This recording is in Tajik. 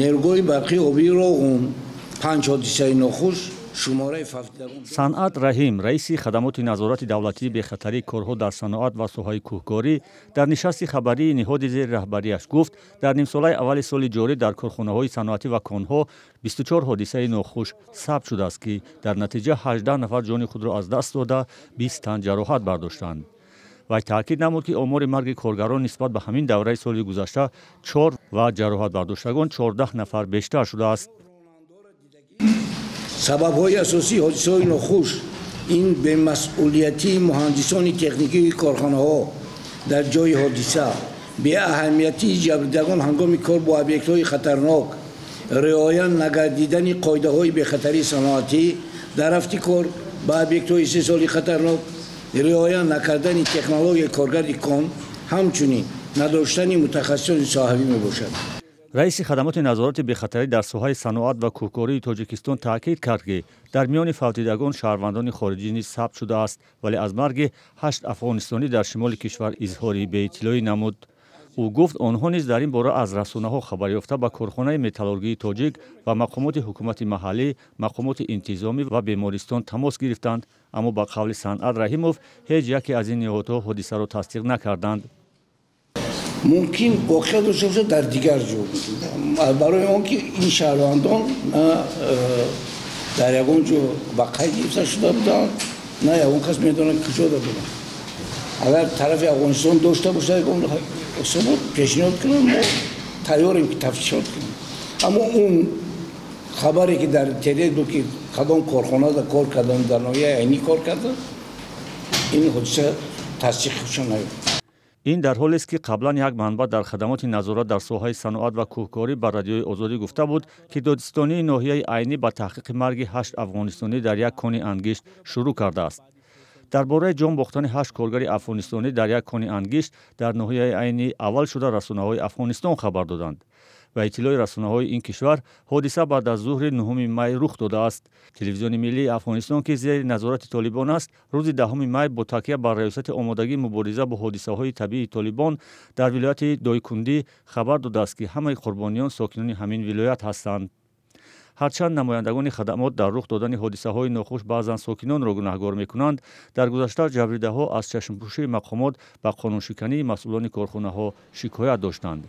Нерӯгоҳи барқии обии Роғун 5 ҳодисаи нохуш. Санъат Раҳим, раиси хадамоти назорати давлатии бехатарии корҳо дар саноат ва соҳаи кӯҳкорӣ, дар нишасти хабарии ниҳоди зери раҳбарияш гуфт, дар нимсолаи аввали соли ҷорӣ дар корхонаҳои саноатӣ ва конҳо 24 ҳодисаи нохуш сабт шудааст, ки дар натиҷа 18 нафар ҷони худро аз даст дода, 20 тан ҷароҳат бардоштанд. Вай таъкид намуд, ки омори марги коргарон нисбат ба ҳамин давраи соли гузашта 4 ва ҷароҳатбардоштагон 14 нафар бештар шудааст. Сабабҳои асосии ҳодисаҳои нохуш ин бемасъулиятии муҳандисони техникии корхонаҳо дар ҷои ҳодиса, беаҳамиятии ҷабрдидагон ҳангоми кор бо объектҳои хатарнок, риоя нагардидани қоидаҳои бехатарии саноатӣ дар рафти кор ба объектҳои истеҳсоли хатарнок, риоя накардани технологияи коргарди кон, ҳамчунин надоштани мутахассисони соҳавӣ мебошад. Раиси хадамоти назорати бехатарӣ дар соҳаи саноат ва кӯҳкории Тоҷикистон таъкид кард, ки дар миёни фавтидагон шаҳрвандони хориҷӣ низ сабт шудааст, вале аз марги 8 афғонистонӣ дар шимоли кишвар изҳори беиттилоӣ намуд. Ӯ гуфт, онҳо низ дар ин бора аз расонаҳо хабар ёфта ба корхонаи металлургии тоҷик ва мақомоти ҳукумати маҳаллӣ, мақомоти интизомӣ ва бемористон тамос гирифтанд, аммо ба қавли Санъат Раҳимов ҳеҷ яке аз ин ниҳодҳо ҳодисаро тасдиқ накарданд. Мумкин воқеа дошта бошад дар дигар ҷо, барои он ки ин шаҳрвандон на дар ягон ҷо ба қайд гирифта шуда буданд, на ягон кас медонад куҷода буданд. Агар тарафи Афғонистон дошта бошад ягон субут пешниҳод кунанд, мо тайёрем ки тафтишот кунем. Аммо он хабаре ки дар интернет буд, ки кадом корхонада кор карданд, дар ноҳияи Айнӣ кор карданд, ин ҳодиса тасдиқ шуда наёфт. Ин дар ҳолест, ки қаблан як манбаъ дар хадамоти назорат дар соҳаи саноат ва кӯҳкорӣ ба Радиои Озодӣ гуфта буд, ки додситонии ноҳияи Айнӣ ба таҳқиқи марги 8 афғонистонӣ дар як кони ангишт шурӯъ кардааст. Дар бораи ҷон бохтани 8 коргари афғонистонӣ дар як кони ангишт дар ноҳияи Айнӣ аввал шуда расонаҳои Афғонистон хабар доданд. Ба иттилои расонаҳои ин кишвар, ҳодиса баъд аз зуҳри 9 май рух додааст. Телевизиони миллии Афғонистон, ки зери назорати Толибон аст, рӯзи 10 май бо такя бар раёсати омодагии мубориза бо ҳодисаҳои табиии Толибон дар вилояти Дойкундӣ хабар додааст, ки ҳамаи қурбониён сокинони ҳамин вилоят ҳастанд. Ҳарчанд намояндагони хадамот дар рух додани ҳодисаҳои нохуш баъзан сокинонро гунаҳгор мекунанд, дар гузашта ҷабридаҳо аз чашмпӯшии мақомот ба қонуншикании масъулони корхонаҳо шикоят доштанд.